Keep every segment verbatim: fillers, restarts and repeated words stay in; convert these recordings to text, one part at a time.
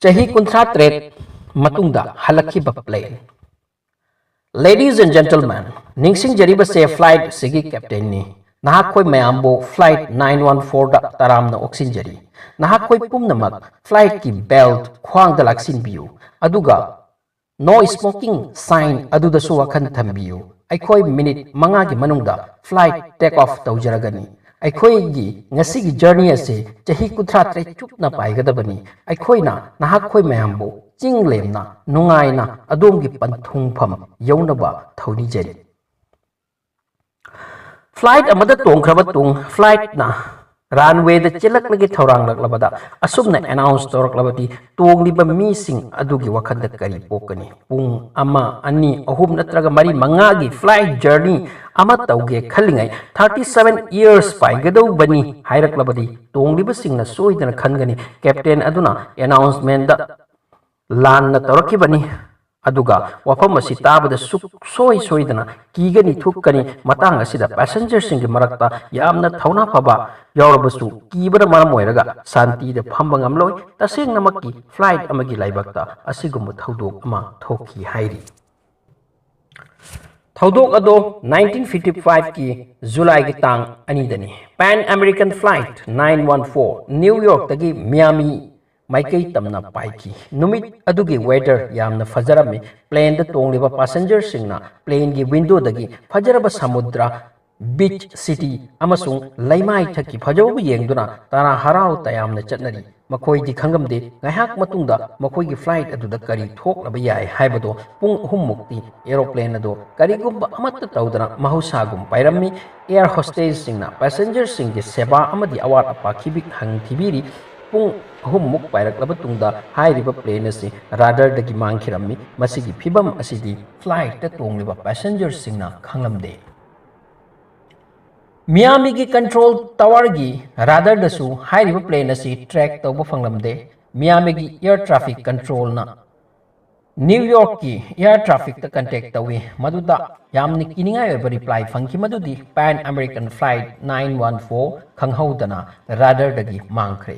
ꯆꯍꯤ ꯀꯨꯟꯊ꯭ꯔꯥ ꯇꯔꯦꯠ ꯃꯇꯨꯡꯗ ꯍꯜꯂꯛꯈꯤꯕ plane꯫ Ladies and gentlemen, ꯅꯤꯡꯁꯤꯡꯖꯔꯤꯕꯁꯦ flight ꯑꯁꯤꯒꯤ captainꯅꯤ꯫ ꯅꯍꯥꯛꯈꯣꯏ ꯃꯌꯥꯝꯕꯨ flight nine one four ꯗ ꯇꯔꯥꯝꯅ ꯑꯣꯛꯁꯤꯟꯖꯔꯤ꯫ ꯅꯍꯥꯛꯈꯣꯏ ꯄꯨꯝꯅꯃꯛ flightꯀꯤ belt ꯈ꯭ꯋꯥꯡꯗ ꯂꯥꯛꯁꯤꯟꯕꯤꯌꯨ, ꯑꯗꯨꯒ no smoking sign ꯑꯗꯨꯗꯁꯨ ꯋꯥꯈꯜ ꯊꯝꯕꯤꯌꯨ꯫ ꯑꯩꯈꯣꯏ minute ꯃꯉꯥꯒꯤ ꯃꯅꯨꯡꯗ flight take off ꯇꯧꯖꯔꯒꯅꯤ꯫ ꯑꯩꯈꯣꯏꯒꯤ ꯉꯁꯤꯒꯤ journey ꯑꯁꯤ ꯆꯍꯤ ꯀꯨꯟꯊ꯭ꯔꯥ ꯇꯔꯦꯠ ꯆꯨꯞꯅ ꯄꯥꯏꯒꯗꯕꯅꯤ꯫ ꯑꯩꯈꯣꯏꯅ ꯅꯍꯥꯛꯈꯣꯏ ꯃꯌꯥꯝꯕꯨ ꯆꯤꯡ ꯂꯦꯝꯅ ꯅꯨꯡꯉꯥꯏꯅ ꯑꯗꯣꯝꯒꯤ ꯄꯟꯊꯨꯡꯐꯝ ꯌꯧꯅꯕ ꯊꯧꯅꯤꯖꯔꯤ꯫ Flight ꯑꯃꯗ ꯇꯣꯡꯈ꯭ꯔꯕ ꯇꯨꯡ, flightꯅ runwayꯗ ꯆꯦꯜꯂꯛꯂꯒꯦ ꯊꯧꯔꯥꯡꯂꯛꯂꯕꯗ, ꯑꯁꯨꯝꯅ announce ꯇꯧꯔꯛꯂꯕꯗꯤ ꯇꯣꯡꯂꯤꯕ ꯃꯤꯁꯤꯡ ꯑꯗꯨꯒꯤ ꯋꯥꯈꯜꯗ ꯀꯔꯤ ꯄꯣꯛꯀꯅꯤ? ꯄꯨꯡ ꯑꯃ, ꯑꯅꯤ, ꯑꯍꯨꯝ ꯅꯠꯇ꯭ꯔꯒ ꯃꯔꯤ, ꯃꯉꯥꯒꯤ flight journey ꯑꯃ ꯇꯧꯒꯦ ꯈꯜꯂꯤꯉꯩ thirty seven years ꯄꯥꯏꯒꯗꯧꯕꯅꯤ ꯍꯥꯏꯔꯛꯂꯕꯗꯤ ꯇꯣꯡꯂꯤꯕꯁꯤꯡꯅ ꯁꯣꯏꯗꯅ ꯈꯟꯒꯅꯤ, captain ꯑꯗꯨꯅ announcementꯗ ꯂꯥꯟꯅ ꯇꯧꯔꯛꯈꯤꯕꯅꯤ꯫ ꯑꯗꯨꯒ ꯋꯥꯐꯝ ꯑꯁꯤ ꯇꯥꯕꯗ ꯁꯨꯛꯁꯣꯏ ꯁꯣꯏꯗꯅ ꯀꯤꯒꯅꯤ, ꯊꯨꯛꯀꯅꯤ꯫ ꯃꯇꯥꯡ ꯑꯁꯤꯗ passengerꯁꯤꯡꯒꯤ ꯃꯔꯛꯇ ꯌꯥꯝꯅ ꯊꯧꯅꯥ ꯐꯕ ꯌꯥꯎꯔꯕꯁꯨ ꯀꯤꯕꯅ ꯃꯔꯝ ꯑꯣꯏꯔꯒ ꯁꯥꯟꯇꯤꯗ ꯐꯝꯕ ꯉꯝꯂꯣꯏ꯫ ꯇꯁꯦꯡꯅꯃꯛꯀꯤ flight ꯑꯃꯒꯤ ꯂꯥꯏꯕꯛꯇ ꯑꯁꯤꯒꯨꯝꯕ ꯊꯧꯗꯣꯛ ꯑꯃ ꯊꯣꯛꯈꯤ ꯍꯥꯏꯔꯤ꯫ ꯊꯧꯗꯣꯛ ꯑꯗꯣ nineteen fifty fiveꯀꯤ Julyꯒꯤ ꯇꯥꯡ ꯑꯅꯤꯗꯅꯤ꯫ Pan American Flight nine one four New Yorkꯇꯒꯤ Miami ꯃꯥꯏꯀꯩ ꯇꯝꯅ ꯄꯥꯏꯈꯤ꯫ ꯅꯨꯃꯤꯠ ꯑꯗꯨꯒꯤ weather ꯌꯥꯝꯅ ꯐꯖꯔꯝꯃꯤ꯫ Planeꯗ ꯇꯣꯡꯂꯤꯕ passengerꯁꯤꯡꯅ planeꯒꯤ windowꯗꯒꯤ ꯐꯖꯔꯕ ꯁꯃꯨꯗ꯭ꯔ, beach city ꯑꯃꯁꯨꯡ ꯂꯩꯃꯥꯏꯊꯛꯀꯤ ꯐꯖꯕꯕꯨ ꯌꯦꯡꯗꯨꯅ ꯇꯔꯥ ꯍꯔꯥꯎ ꯇꯌꯥꯝꯅ ꯆꯠꯅꯔꯤ꯫ ꯃꯈꯣꯏꯗꯤ ꯈꯪꯂꯝꯗꯦ, ꯉꯥꯏꯍꯥꯛ ꯃꯇꯨꯡꯗ ꯃꯈꯣꯏꯒꯤ flight ꯑꯗꯨꯗ ꯀꯔꯤ ꯊꯣꯛꯂꯕ ꯌꯥꯏ ꯍꯥꯏꯕꯗꯣ꯫ ꯄꯨꯡ ꯑꯍꯨꯝꯃꯨꯛꯇꯤ aeroplane ꯑꯗꯨ ꯀꯔꯤꯒꯨꯝꯕ ꯑꯃꯠꯇ ꯇꯧꯗꯅ ꯃꯍꯧꯁꯥꯒꯨꯝ ꯄꯥꯏꯔꯝꯃꯤ꯫ Air hostessꯁꯤꯡꯅ passengerꯁꯤꯡꯒꯤ ꯁꯦꯕꯥ ꯑꯃꯗꯤ ꯑꯋꯥꯠ ꯑꯄꯥ ꯈꯤꯕꯤꯛ ꯍꯪ ꯊꯤꯕꯤꯔꯤ꯫ ꯄꯨꯡ ꯑꯍꯨꯝꯃꯨꯛ ꯄꯥꯏꯔꯛꯂꯕ ꯇꯨꯡꯗ ꯍꯥꯏꯔꯤꯕ plane ꯑꯁꯤ radarꯗꯒꯤ ꯃꯥꯡꯈꯤꯔꯝꯃꯤ꯫ ꯃꯁꯤꯒꯤ ꯐꯤꯕꯝ ꯑꯁꯤꯗꯤ flightꯇ ꯇꯣꯡꯂꯤꯕ passengerꯁꯤꯡꯅ ꯈꯪꯂꯝꯗꯦ꯫ Miamiꯒꯤ control towerꯒꯤ radarꯗꯁꯨ ꯍꯥꯏꯔꯤꯕ plane ꯑꯁꯤ track ꯇꯧꯕ ꯐꯪꯂꯝꯗꯦ꯫ Miamiꯒꯤ air traffic controlꯅ New Yorkꯀꯤ air trafficꯇ contact ꯇꯧꯏ꯫ ꯃꯗꯨꯗ ꯌꯥꯝꯅ ꯀꯤꯅꯤꯡꯉꯥꯏ ꯑꯣꯏꯕ reply ꯐꯪꯈꯤ, ꯃꯗꯨꯗꯤ Pan American Flight nine one four ꯈꯪꯍꯧꯗꯅ radarꯗꯒꯤ ꯃꯥꯡꯈ꯭ꯔꯦ꯫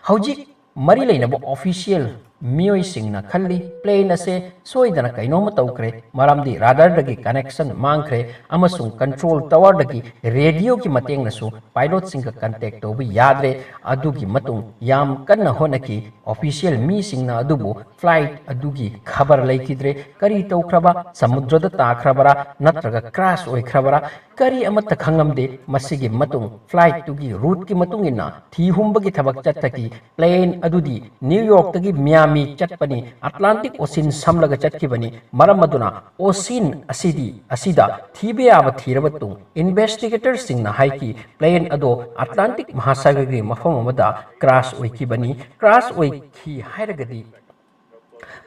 ꯍꯧꯖꯤꯛ ꯃꯔꯤ ꯂꯩꯅꯕ official ꯃꯤꯑꯣꯏꯁꯤꯡꯅ ꯈꯜꯂꯤ, plane ꯑꯁꯦ ꯁꯣꯏꯗꯅ ꯀꯩꯅꯣꯝꯃ ꯇꯧꯈ꯭ꯔꯦ, ꯃꯔꯝꯗꯤ radarꯗꯒꯤ connection ꯃꯥꯡꯈ꯭ꯔꯦ ꯑꯃꯁꯨꯡ control towerꯗꯒꯤ radioꯒꯤ ꯃꯇꯦꯡꯅꯁꯨ pilotꯁꯤꯡꯒ contact ꯇꯧꯕ ꯌꯥꯗ꯭ꯔꯦ꯫ ꯑꯗꯨꯒꯤ ꯃꯇꯨꯡ ꯌꯥꯝ ꯀꯟꯅ ꯍꯣꯠꯅꯈꯤ꯫ Official ꯃꯤꯁꯤꯡꯅ ꯑꯗꯨꯕꯨ flight ꯑꯗꯨꯒꯤ ꯈꯕꯔ ꯂꯩꯈꯤꯗ꯭ꯔꯦ꯫ ꯀꯔꯤ ꯇꯧꯈ꯭ꯔꯕ? ꯁꯃꯨꯗ꯭ꯔꯗ ꯇꯥꯈ꯭ꯔꯕꯔꯥ ꯅꯠꯇ꯭ꯔꯒ crash ꯑꯣꯏꯈ꯭ꯔꯕꯔꯥ? ꯀꯔꯤ ꯑꯃꯠꯇ ꯈꯪꯂꯝꯗꯦ꯫ ꯃꯁꯤꯒꯤ ꯃꯇꯨꯡ flightꯇꯨꯒꯤ routeꯀꯤ ꯃꯇꯨꯡ ꯏꯟꯅ ꯊꯤ ꯍꯨꯝꯕꯒꯤ ꯊꯕꯛ ꯆꯠꯊꯈꯤ꯫ Plane ꯑꯗꯨꯗꯤ New Yorkꯇꯒꯤ Miami ꯆꯠꯄꯅꯤ, Atlantic Ocean ꯁꯝꯂꯒ ꯆꯠꯈꯤꯕꯅꯤ꯫ ꯃꯔꯝ ꯑꯗꯨꯅ ocean ꯑꯁꯤꯗꯤ, ꯑꯁꯤꯗ ꯊꯤꯕ ꯌꯥꯕ ꯊꯤꯔꯕ ꯇꯨꯡ, investigatorꯁꯤꯡꯅ ꯍꯥꯏꯈꯤ, plane ꯑꯗꯣ Atlantic ꯃꯍꯥꯁꯥꯒꯔꯒꯤ ꯃꯐꯝ ꯑꯃꯗ crash ꯑꯣꯏꯈꯤꯕꯅꯤ꯫ Crash ꯑꯣꯏꯈꯤ ꯍꯥꯏꯔꯒꯗꯤ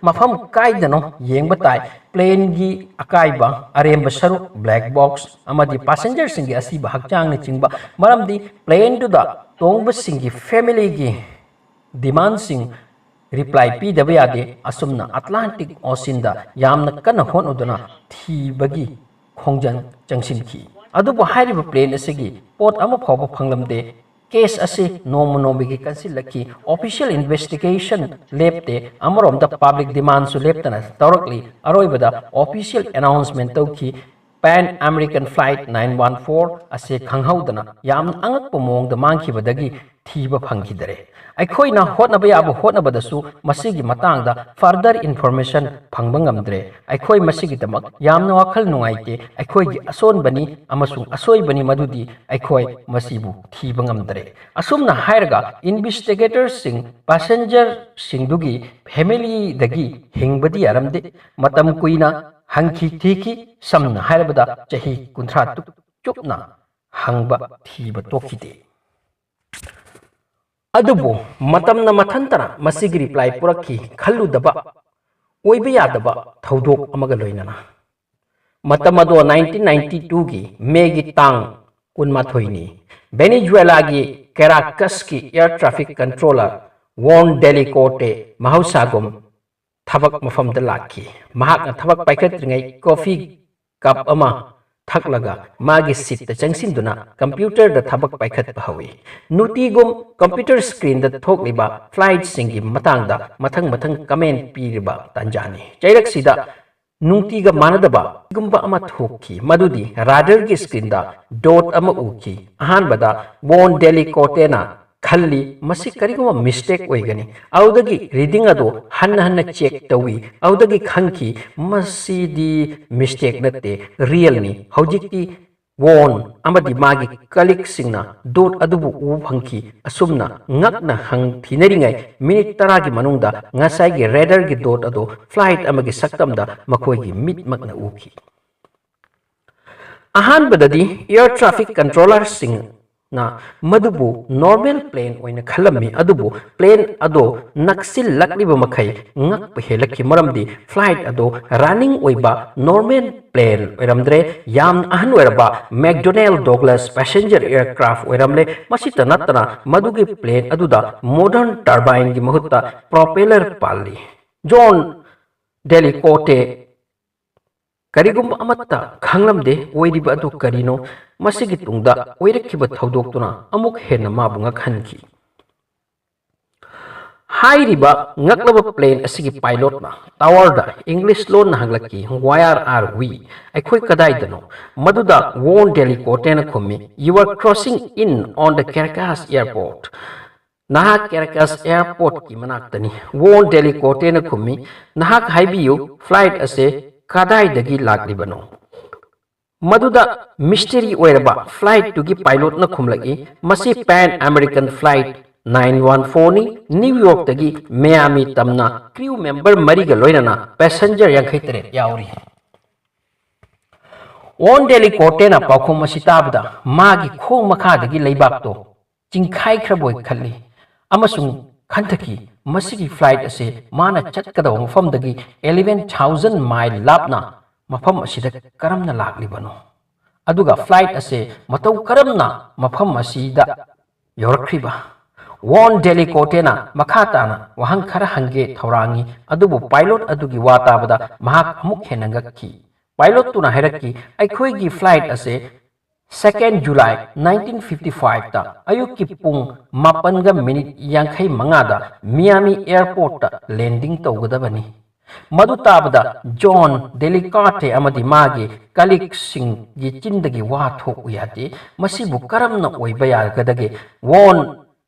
ꯃꯐꯝ ꯀꯥꯏꯗꯅꯣ ꯌꯦꯡꯕ ꯇꯥꯏ꯫ Planeꯒꯤ ꯑꯀꯥꯏꯕ, ꯑꯔꯦꯝꯕ ꯁꯔꯨꯛ, black box ꯑꯃꯗꯤ passengerꯁꯤꯡꯒꯤ ꯑꯁꯤꯕ ꯍꯛꯆꯥꯡꯅꯆꯤꯡꯕ, ꯃꯔꯝꯗꯤ planeꯗꯨꯗ ꯇꯣꯡꯕꯁꯤꯡꯒꯤ familyꯒꯤ demandꯁꯤꯡ reply ꯄꯤꯗꯕ ꯌꯥꯗꯦ꯫ ꯑꯁꯨꯝꯅ Atlantic Oceanꯗ ꯌꯥꯝꯅ ꯀꯟꯅ ꯍꯣꯠꯅꯗꯨꯅ ꯊꯤꯕꯒꯤ ꯈꯣꯡꯖꯪ ꯆꯪꯁꯤꯟꯈꯤ꯫ ꯑꯗꯨꯕꯨ ꯍꯥꯏꯔꯤꯕ plane ꯑꯁꯤꯒꯤ ꯄꯣꯠ ꯑꯃ ꯐꯥꯎꯕ ꯐꯪꯂꯝꯗꯦ꯫ Case ꯑꯁꯤ ꯅꯣꯡꯃ ꯅꯣꯡꯃꯒꯤ ꯀꯟꯁꯤꯜꯂꯛꯈꯤ꯫ Official investigation ꯂꯦꯞꯇꯦ꯫ ꯑꯃꯔꯣꯝꯗ public demandꯁꯨ ꯂꯦꯞꯇꯅ ꯇꯧꯔꯛꯂꯤ꯫ ꯑꯔꯣꯏꯕꯗ official announcement ꯇꯧꯈꯤ꯫ Pan American Flight nine one four ꯑꯁꯤ ꯈꯪꯍꯧꯗꯅ ꯌꯥꯝꯅ ꯑꯉꯛꯄ ꯃꯑꯣꯡꯗ ꯃꯥꯡꯈꯤꯕꯗꯒꯤ ꯊꯤꯕ ꯐꯪꯈꯤꯗꯔꯦ꯫ ꯑꯩꯈꯣꯏꯅ ꯍꯣꯠꯅꯕ ꯌꯥꯕ ꯍꯣꯠꯅꯕꯗꯁꯨ ꯃꯁꯤꯒꯤ ꯃꯇꯥꯡꯗ further information ꯐꯪꯕ ꯉꯝꯗ꯭ꯔꯦ꯫ ꯑꯩꯈꯣꯏ ꯃꯁꯤꯒꯤꯗꯃꯛ ꯌꯥꯝꯅ ꯋꯥꯈꯜ ꯅꯨꯡꯉꯥꯏꯇꯦ꯫ ꯑꯩꯈꯣꯏꯒꯤ ꯑꯁꯣꯟꯕꯅꯤ ꯑꯃꯁꯨꯡ ꯑꯁꯣꯏꯕꯅꯤ ꯃꯗꯨꯗꯤ ꯑꯩꯈꯣꯏ ꯃꯁꯤꯕꯨ ꯊꯤꯕ ꯉꯝꯗ꯭ꯔꯦ꯫ ꯑꯁꯨꯝꯅ ꯍꯥꯏꯔꯒ investigatorꯁꯤꯡ passengerꯁꯤꯡꯗꯨꯒꯤ familyꯗꯒꯤ ꯍꯤꯡꯕꯗꯤ ꯌꯥꯔꯝꯗꯦ꯫ ꯃꯇꯝ ꯀꯨꯏꯅ ꯍꯪꯈꯤ ꯊꯤꯈꯤ꯫ ꯁꯝꯅ ꯍꯥꯏꯔꯕꯗ ꯆꯍꯤ ꯀꯨꯟꯊ꯭ꯔꯥ ꯇꯨꯛ ꯆꯨꯞꯅ ꯍꯪꯕ ꯊꯤꯕ ꯇꯣꯛꯈꯤꯗꯦ꯫ ꯑꯗꯨꯕꯨ ꯃꯇꯝꯅ ꯃꯊꯟꯇꯅ ꯃꯁꯤꯒꯤ reply ꯄꯨꯔꯛꯈꯤ, ꯈꯜꯂꯨꯗꯕ, ꯑꯣꯏꯕ ꯌꯥꯗꯕ ꯊꯧꯗꯣꯛ ꯑꯃꯒ ꯂꯣꯏꯅꯅ꯫ ꯃꯇꯝ ꯑꯗꯣ nineteen ninety twoꯒꯤ Mayꯒꯤ ꯇꯥꯡ ꯀꯨꯟꯃꯥꯊꯣꯏꯅꯤ꯫ Venezuelaꯒꯤ Caracasꯀꯤ air traffic controller Juan Delicorte ꯃꯍꯧꯁꯥꯒꯨꯝ ꯊꯕꯛ ꯃꯐꯝꯗ ꯂꯥꯛꯈꯤ꯫ ꯃꯍꯥꯛꯅ ꯊꯕꯛ ꯄꯥꯏꯈꯠꯇ꯭ꯔꯤꯉꯩ coffee cup ꯑꯃ ꯊꯛꯂꯒ ꯃꯥꯒꯤ ꯁꯤꯠꯇ ꯆꯪꯁꯤꯟꯗꯨꯅ ꯀꯝꯄ꯭ꯌꯨꯇꯔꯗ ꯊꯕꯛ ꯄꯥꯏꯈꯠꯄ ꯍꯧꯏ꯫ ꯅꯨꯡꯇꯤꯒꯨꯝ ꯀꯝꯄ꯭ꯌꯨꯇꯔ ꯁ꯭ꯀ꯭ꯔꯤꯟꯗ ꯊꯣꯛꯂꯤꯕ ꯐ꯭ꯂꯥꯏꯠꯁꯤꯡꯒꯤ ꯃꯇꯥꯡꯗ ꯃꯊꯪ ꯃꯊꯪ ꯀꯃꯦꯟ ꯄꯤꯔꯤꯕ ꯇꯥꯟꯖꯥꯅꯤ꯫ ꯆꯩꯔꯛꯁꯤꯗ ꯅꯨꯡꯇꯤꯒ ꯃꯥꯟꯅꯗꯕ ꯀꯔꯤꯒꯨꯝꯕ ꯑꯃ ꯊꯣꯛꯈꯤ, ꯃꯗꯨꯗꯤ ꯔꯥꯗꯔꯒꯤ ꯁ꯭ꯀ꯭ꯔꯤꯟꯗ ꯗꯣꯠ ꯑꯃ ꯎꯈꯤ꯫ ꯑꯍꯥꯟꯕꯗ ꯋꯣꯟ ꯗꯦꯂꯤꯀꯣꯇꯦꯅ ꯈꯜꯂꯤ, "ꯃꯁꯤ ꯀꯔꯤꯒꯨꯝꯕ ꯃꯤꯁꯇꯦꯛ ꯑꯣꯏꯒꯅꯤ"꯫ ꯑꯗꯨꯗꯒꯤ ꯔꯤꯗꯤꯡ ꯑꯗꯨ ꯍꯟꯅ ꯍꯟꯅ ꯆꯦꯛ ꯇꯧꯏ꯫ ꯑꯗꯨꯗꯒꯤ ꯈꯪꯈꯤ, "ꯃꯁꯤꯗꯤ ꯃꯤꯁꯇꯦꯛ ꯅꯠꯇꯦ, ꯔꯤꯌꯦꯜꯅꯤ"꯫ ꯍꯧꯖꯤꯛꯇꯤ ꯋꯣꯟ ꯑꯃꯗꯤ ꯃꯥꯒꯤ ꯀꯂꯤꯛꯁꯤꯡꯅ ꯗꯣꯠ ꯑꯗꯨꯕꯨ ꯎꯕ ꯐꯪꯈꯤ꯫ ꯑꯁꯨꯝꯅ ꯉꯛꯅ ꯍꯪ ꯊꯤꯅꯔꯤꯉꯩ ꯃꯤꯅꯤꯠ ꯇꯔꯥꯒꯤ ꯃꯅꯨꯡꯗ ꯉꯁꯥꯏꯒꯤ ꯔꯦꯗꯔꯒꯤ ꯗꯣꯠ ꯑꯗꯨ ꯐ꯭ꯂꯥꯏꯠ ꯑꯃꯒꯤ ꯁꯛꯇꯝꯗ ꯃꯈꯣꯏꯒꯤ ꯃꯤꯠꯃꯛꯅ ꯎꯈꯤ꯫ ꯑꯍꯥꯟꯕꯗꯗꯤ ꯑꯦꯌꯔ ꯇ꯭ꯔꯥꯐꯤꯛ ꯀꯟꯇ꯭ꯔꯣꯂꯔꯁꯤꯡꯅ ꯃꯗꯨꯕꯨ ꯅꯣꯔꯃꯦꯜ ꯄ꯭ꯂꯦꯟ ꯑꯣꯏꯅ ꯈꯜꯂꯝꯃꯤ, ꯑꯗꯨꯕꯨ ꯄ꯭ꯂꯦꯟ ꯑꯗꯣ ꯅꯛꯁꯤꯜꯂꯛꯂꯤꯕ ꯃꯈꯩ ꯉꯛꯄ ꯍꯦꯜꯂꯛꯈꯤ, ꯃꯔꯝꯗꯤ ꯐ꯭ꯂꯥꯏꯠ ꯑꯗꯣ ꯔꯟꯅꯤꯡ ꯑꯣꯏꯕ ꯅꯣꯔꯃꯦꯜ ꯄ꯭ꯂꯦꯟ ꯑꯣꯏꯔꯝꯗ꯭ꯔꯦ꯫ ꯌꯥꯝꯅ ꯑꯍꯟ ꯑꯣꯏꯔꯕ ꯃꯦꯛꯗꯣꯅꯦꯜ ꯗꯣꯒꯂꯁ ꯄꯦꯁꯦꯟꯖꯔ ꯑꯦꯌꯔꯀ꯭ꯔꯥꯐ ꯑꯣꯏꯔꯝꯂꯦ꯫ ꯃꯁꯤꯇ ꯅꯠꯇꯅ ꯃꯗꯨꯒꯤ ꯄ꯭ꯂꯦꯟ ꯑꯗꯨꯗ ꯃꯣꯗꯔꯟ ꯇꯔꯕꯥꯏꯟꯒꯤ ꯃꯍꯨꯠꯇ ꯄ꯭ꯔꯣꯄꯦꯂꯔ ꯄꯥꯜꯂꯤ꯫ ꯖꯣꯟ ꯗꯦꯂꯤꯀꯣꯇꯦ ꯀꯔꯤꯒꯨꯝꯕ ꯑꯃꯠꯇ ꯈꯪꯂꯝꯗꯦ꯫ ꯑꯣꯏꯔꯤꯕ ꯑꯗꯨ ꯀꯔꯤꯅꯣ? ꯃꯁꯤꯒꯤ ꯇꯨꯡꯗ ꯑꯣꯏꯔꯛꯈꯤꯕ ꯊꯧꯗꯣꯛꯇꯨꯅ ꯑꯃꯨꯛ ꯍꯦꯟꯅ ꯃꯥꯕꯨ ꯉꯛꯍꯟꯈꯤ꯫ ꯍꯥꯏꯔꯤꯕ ꯉꯛꯂꯕ ꯄ꯭ꯂꯦꯟ ꯑꯁꯤꯒꯤ ꯄꯥꯏꯂꯣꯠꯅ ꯇꯥꯋꯔꯗ ꯏꯪꯂꯤꯁ ꯂꯣꯟꯅ ꯍꯪꯂꯛꯈꯤ, "Where are we? ꯑꯩꯈꯣꯏ ꯀꯗꯥꯏꯗꯅꯣ?" ꯃꯗꯨꯗ won ꯗꯦꯂꯤꯀꯣꯇꯦꯅ ꯈꯨꯝꯃꯤ, "You are crossing in on the Caracas airport." "ꯅꯍꯥꯛ ꯀꯦꯔꯥꯀꯥꯁ ꯑꯦꯌꯔꯄꯣꯔꯠꯀꯤ ꯃꯅꯥꯛꯇꯅꯤ꯫" ꯋꯣꯟ ꯗꯦꯂꯤꯀꯣꯇꯦꯅ ꯈꯨꯝꯃꯤ, "ꯅꯍꯥꯛ ꯍꯥꯏꯕꯤꯌꯨ, ꯐ꯭ꯂꯥꯏꯠ ꯑꯁꯦ ꯀꯗꯥꯏꯗꯒꯤ ꯂꯥꯛꯂꯤꯕꯅꯣ?" ꯃꯗꯨꯗ ꯃꯤꯁꯇꯔꯤ ꯑꯣꯏꯔꯕ ꯐ꯭ꯂꯥꯏꯠꯇꯨꯒꯤ ꯄꯥꯏꯂꯣꯠꯅ ꯈꯨꯝꯂꯛꯏ, "ꯃꯁꯤ Pan American flight nine one ꯐꯣꯔꯅꯤ, ꯅ꯭ꯌꯨ ꯌꯣꯔꯛꯇꯒꯤ ꯃꯤꯌꯥꯃꯤ ꯇꯝꯅ ꯀ꯭ꯔꯤꯎ ꯃꯦꯝꯕꯔ ꯃꯔꯤꯒ ꯂꯣꯏꯅꯅ ꯄꯦꯁꯦꯟꯖꯔ ꯌꯥꯡꯈꯩ ꯇꯔꯦꯠ ꯌꯥꯎꯔꯤ꯫" ꯋꯣꯟ ꯗꯦꯂꯤꯀꯣꯇꯦꯅ ꯄꯥꯎꯈꯨꯝ ꯑꯁꯤ ꯇꯥꯕꯗ ꯃꯥꯒꯤ ꯈꯣꯡ ꯃꯈꯥꯗꯒꯤ ꯂꯩꯕꯥꯛꯇꯣ ꯆꯤꯡꯈꯥꯏꯈ꯭ꯔꯕꯣꯏ ꯈꯜꯂꯤ ꯑꯃꯁꯨꯡ ꯈꯟꯊꯈꯤ, "ꯃꯁꯤꯒꯤ ꯐ꯭ꯂꯥꯏꯠ ꯑꯁꯦ ꯃꯥꯅ ꯆꯠꯀꯗꯕ ꯃꯐꯝꯗꯒꯤ ꯑꯦꯂꯦꯚꯦꯟ ꯊꯥꯎꯖꯟ ꯃꯥꯏꯜ ꯂꯥꯞꯅ ꯃꯐꯝ ꯑꯁꯤꯗ ꯀꯔꯝꯅ ꯂꯥꯛꯂꯤꯕꯅꯣ? ꯑꯗꯨꯒ ꯐ꯭ꯂꯥꯏꯠ ꯑꯁꯦ ꯃꯇꯧ ꯀꯔꯝꯅ ꯃꯐꯝ ꯑꯁꯤꯗ ꯌꯧꯔꯛꯈ꯭ꯔꯤꯕ?" ꯋꯣꯟ ꯗꯦꯂꯤꯀꯣꯇꯦꯅ ꯃꯈꯥ ꯇꯥꯅ ꯋꯥꯍꯪ ꯈꯔ ꯍꯪꯒꯦ ꯊꯧꯔꯥꯡꯉꯤ, ꯑꯗꯨꯕꯨ ꯄꯥꯏꯂꯣꯠ ꯑꯗꯨꯒꯤ ꯋꯥ ꯇꯥꯕꯗ ꯃꯍꯥꯛ ꯑꯃꯨꯛ ꯍꯦꯟꯅ ꯉꯛꯈꯤ꯫ ꯄꯥꯏꯂꯣꯠꯇꯨꯅ ꯍꯥꯏꯔꯛꯈꯤ, ꯑꯩꯈꯣꯏꯒꯤ ꯐ꯭ꯂꯥꯏꯠ ꯑꯁꯦ second July nineteen fifty five ꯇ ꯑꯌꯨꯛꯀꯤ ꯄꯨꯡ ꯃꯥꯄꯟꯒ ꯃꯤꯅꯤꯠ ꯌꯥꯡꯈꯩ ꯃꯉꯥꯗ ꯃꯤꯌꯥꯃꯤ ꯑꯦꯌꯔꯄꯣꯔꯠꯇ ꯂꯦꯟꯗꯤꯡ ꯇꯧꯒꯗꯕꯅꯤ꯫ ꯃꯗꯨ ꯇꯥꯕꯗ ꯖꯣꯟ ꯗꯦꯂꯤꯀꯥꯔꯇꯦ ꯑꯃꯗꯤ ꯃꯥꯒꯤ ꯀꯂꯤꯛꯁꯤꯡꯒꯤ ꯆꯤꯟꯗꯒꯤ ꯋꯥ ꯊꯣꯛꯎ ꯌꯥꯗꯦ꯫ ꯃꯁꯤꯕꯨ ꯀꯔꯝꯅ ꯑꯣꯏꯕ ꯌꯥꯒꯗꯒꯦ? ꯋꯣꯟ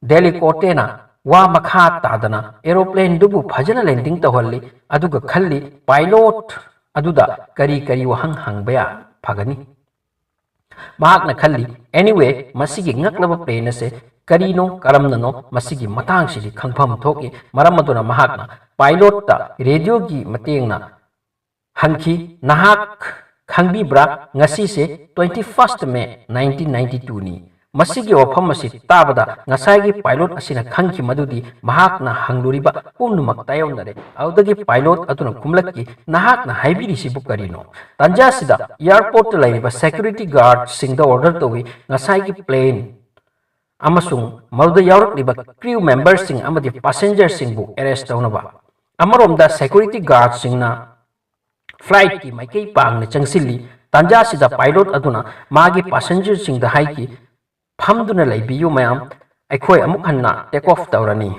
ꯗꯦꯂꯤꯀꯣꯔꯇꯦꯅ ꯋꯥ ꯃꯈꯥ ꯇꯥꯗꯅ ꯑꯦꯔꯣꯄ꯭ꯂꯦꯟꯗꯨꯕꯨ ꯐꯖꯅ ꯂꯦꯟꯗꯤꯡ ꯇꯧꯍꯜꯂꯤ, ꯑꯗꯨꯒ ꯈꯜꯂꯤ, ꯄꯥꯏꯂꯣꯠ ꯑꯗꯨꯗ ꯀꯔꯤ ꯀꯔꯤ ꯋꯥꯍꯪ ꯍꯪꯕ ꯌꯥ ꯐꯒꯅꯤ? ꯃꯍꯥꯛꯅ ꯈꯜꯂꯤ, "Anyway, ꯃꯁꯤꯒꯤ ꯉꯛꯂꯕ ꯄ꯭ꯂꯦꯟ ꯑꯁꯦ ꯀꯔꯤꯅꯣ, ꯀꯔꯝꯅꯅꯣ, ꯃꯁꯤꯒꯤ ꯃꯇꯥꯡꯁꯤꯗꯤ ꯈꯪꯐꯝ ꯊꯣꯛꯏ"꯫ ꯃꯔꯝ ꯑꯗꯨꯅ ꯃꯍꯥꯛꯅ ꯄꯥꯏꯂꯣꯠꯇ ꯔꯦꯗꯤꯑꯣꯒꯤ ꯃꯇꯦꯡꯅ ꯍꯪꯈꯤ, "ꯅꯍꯥꯛ ꯈꯪꯕꯤꯕ꯭ꯔꯥ, ꯉꯁꯤꯁꯦ twenty first May nineteen ninety two ꯅꯤ"꯫ ꯃꯁꯤꯒꯤ ꯋꯥꯐꯝ ꯑꯁꯤ ꯇꯥꯕꯗ ꯉꯁꯥꯏꯒꯤ ꯄꯥꯏꯂꯣꯠ ꯑꯁꯤꯅ ꯈꯪꯈꯤ ꯃꯗꯨꯗꯤ ꯃꯍꯥꯛꯅ ꯍꯪꯂꯨꯔꯤꯕ ꯄꯨꯝꯅꯃꯛ ꯇꯥꯏꯌꯣꯟꯅꯔꯦ꯫ ꯑꯗꯨꯗꯒꯤ ꯄꯥꯏꯂꯣꯠ ꯑꯗꯨꯅ ꯈꯨꯝꯂꯛꯈꯤ, "ꯅꯍꯥꯛꯅ ꯍꯥꯏꯕꯤꯔꯤꯁꯤꯕꯨ ꯀꯔꯤꯅꯣ?" ꯇꯥꯟꯖꯥꯁꯤꯗ ꯑꯦꯌꯔꯄꯣꯔꯠꯇ ꯂꯩꯔꯤꯕ ꯁꯦꯀ꯭ꯌꯨꯔꯤꯇꯤ ꯒꯥꯔꯗꯁꯤꯡꯗ ꯑꯣꯔꯗꯔ ꯇꯧꯏ, ꯉꯁꯥꯏꯒꯤ ꯄ꯭ꯂꯦꯟ ꯑꯃꯁꯨꯡ ꯃꯗꯨꯗ ꯌꯥꯎꯔꯛꯂꯤꯕ ꯀ꯭ꯔꯤꯎ ꯃꯦꯝꯕꯔꯁꯤꯡ ꯑꯃꯗꯤ ꯄꯥꯁꯦꯟꯖꯔꯁꯤꯡꯕꯨ ꯑꯦꯔꯦꯁ ꯇꯧꯅꯕ꯫ ꯑꯃꯔꯣꯝꯗ ꯁꯦꯀ꯭ꯌꯨꯔꯤꯇꯤ ꯒꯥꯔꯗꯁꯤꯡꯅ ꯐ꯭ꯂꯥꯏꯠꯀꯤ ꯃꯥꯏꯀꯩ ꯄꯥꯡꯅ ꯆꯪꯁꯤꯜꯂꯤ꯫ ꯇꯥꯟꯖꯥꯁꯤꯗ ꯄꯥꯏꯂꯣꯠ ꯑꯗꯨꯅ ꯃꯥꯒꯤ ꯄꯥꯁꯦꯟꯖꯔꯁꯤꯡꯗ ꯍꯥꯏꯈꯤ, "ꯐꯝꯗꯨꯅ ꯂꯩꯕꯤꯌꯨ ꯃꯌꯥꯝ, ꯑꯩꯈꯣꯏ ꯑꯃꯨꯛ ꯍꯟꯅ ꯇꯦꯛ ꯑꯣꯐ ꯇꯧꯔꯅꯤ"꯫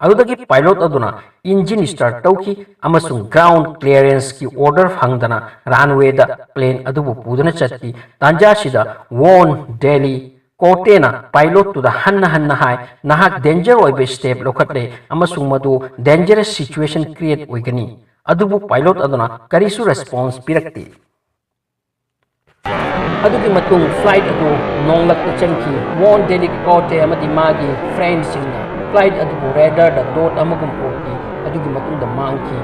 ꯑꯗꯨꯗꯒꯤ ꯄꯥꯏꯂꯣꯠ ꯑꯗꯨꯅ ꯏꯟꯖꯤꯟ ꯁ꯭ꯇꯥꯔꯠ ꯇꯧꯈꯤ ꯑꯃꯁꯨꯡ ꯒ꯭ꯔꯥꯎꯟ ꯀ꯭ꯂꯤꯌꯔꯦꯟꯁꯀꯤ ꯑꯣꯔꯗꯔ ꯐꯪꯗꯅ ꯔꯥꯟꯋꯦꯗ ꯄ꯭ꯂꯦꯟ ꯑꯗꯨꯕꯨ ꯄꯨꯗꯨꯅ ꯆꯠꯈꯤ꯫ ꯇꯥꯟꯖꯥꯁꯤꯗ ꯋꯣꯟ ꯗꯦꯂꯤ ꯀꯣꯔꯇꯦꯅ ꯄꯥꯏꯂꯣꯠꯇꯨꯗ ꯍꯟꯅ ꯍꯟꯅ ꯍꯥꯏ, "ꯅꯍꯥꯛ ꯗꯦꯟꯖꯔ ꯑꯣꯏꯕ ꯁ꯭ꯇꯦꯞ ꯂꯧꯈꯠꯂꯦ ꯑꯃꯁꯨꯡ ꯃꯗꯨ ꯗꯦꯟꯖꯔꯁ ꯁꯤꯆꯨꯋꯦꯁꯟ ꯀ꯭ꯔꯤꯌꯦꯠ ꯑꯣꯏꯒꯅꯤ"꯫ ꯑꯗꯨꯕꯨ ꯄꯥꯏꯂꯣꯠ ꯑꯗꯨꯅ ꯀꯔꯤꯁꯨ ꯔꯦꯁꯄꯣꯟꯁ ꯄꯤꯔꯛꯇꯦ꯫ ꯑꯗꯨꯒꯤ ꯃꯇꯨꯡ ꯐ꯭ꯂꯥꯏꯠ ꯑꯗꯨ ꯅꯣꯡꯂꯛꯇ ꯆꯪꯈꯤ꯫ ꯋꯣꯟ ꯗꯦꯂꯤ ꯀꯣꯔꯇꯦ ꯑꯃꯗꯤ ꯃꯥꯒꯤ ꯐ꯭ꯔꯦꯟꯁꯤꯡꯅ ꯐ꯭ꯂꯥꯏꯠ ꯑꯗꯨꯕꯨ ꯔꯦꯗꯥꯔꯗ ꯗꯣꯠ ꯑꯃꯒꯨꯝ ꯎꯈꯤ, ꯑꯗꯨꯒꯤ ꯃꯇꯨꯡꯗ ꯃꯥꯡꯈꯤ꯫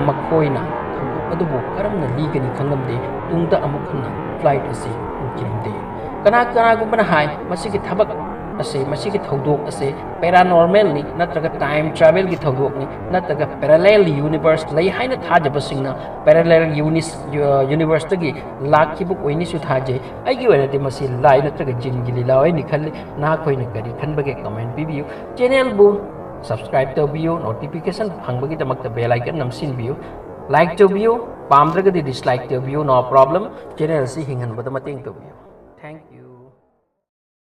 ꯃꯈꯣꯏꯅ ꯊꯧꯗꯣꯛ ꯑꯗꯨꯕꯨ ꯀꯔꯝꯅ ꯂꯤꯒꯅꯤ ꯈꯪꯂꯝꯗꯦ꯫ ꯇꯨꯡꯗ ꯑꯃꯨꯛ ꯍꯟꯅ ꯐ꯭ꯂꯥꯏꯠ ꯑꯁꯤ ꯎꯈꯤꯔꯝꯗꯦ꯫ ꯀꯅꯥ ꯀꯅꯥꯒꯨꯝꯕꯅ ꯍꯥꯏ, ꯃꯁꯤꯒꯤ ꯊꯕꯛ ꯑꯁꯦ, ꯃꯁꯤꯒꯤ ꯊꯧꯗꯣꯛ ꯑꯁꯦ ꯄꯦꯔꯥꯅꯣꯔꯃꯦꯜꯅꯤ ꯅꯠꯇ꯭ꯔꯒ ꯇꯥꯏꯝ ꯇ꯭ꯔꯥꯚꯦꯜꯒꯤ ꯊꯧꯗꯣꯛꯅꯤ ꯅꯠꯇ꯭ꯔꯒ ꯄꯦꯔꯥꯂꯦꯜ ꯌꯨꯅꯤꯚꯔꯁ ꯂꯩ ꯍꯥꯏꯅ ꯊꯥꯖꯕꯁꯤꯡꯅ ꯄꯦꯔꯥꯂꯦꯜ ꯌꯨꯅꯤꯁ-, ꯌꯨ-, ꯌꯨꯅꯤꯚꯔꯁꯇꯒꯤ ꯂꯥꯛꯈꯤꯕ ꯑꯣꯏꯅꯤꯁꯨ ꯊꯥꯖꯩ꯫ ꯑꯩꯒꯤ ꯑꯣꯏꯅꯗꯤ ꯃꯁꯤ ꯂꯥꯏ ꯅꯠꯇ꯭ꯔꯒ ꯖꯤꯟꯒꯤ ꯂꯤꯂꯥ ꯑꯣꯏꯅ ꯈꯜꯂꯤ꯫ ꯅꯍꯥꯛꯈꯣꯏꯅ ꯀꯔꯤ ꯈꯟꯕꯒꯦ ꯀꯃꯦꯟ ꯄꯤꯕꯤꯌꯨ꯫ ꯆꯦꯅꯦꯜꯕꯨ ꯁꯕꯁꯀ꯭ꯔꯥꯏꯕ ꯇꯧꯕꯤꯌꯨ, ꯅꯣꯇꯤꯐꯤꯀꯦꯁꯟ ꯐꯪꯕꯒꯤꯗꯃꯛꯇ ꯕꯦꯜ ꯑꯥꯏꯀꯟ ꯅꯝꯁꯤꯟꯕꯤꯌꯨ꯫ ꯂꯥꯏꯛ ꯇꯧꯕꯤꯌꯨ꯫ ꯄꯥꯝꯗ꯭ꯔꯒꯗꯤ dislike ꯇꯧꯕꯤꯌꯨ, no problem꯫ Channel ꯑꯁꯤ ꯍꯤꯡꯍꯟꯕꯗ ꯃꯇꯦꯡ ꯇꯧꯕꯤꯌꯨ꯫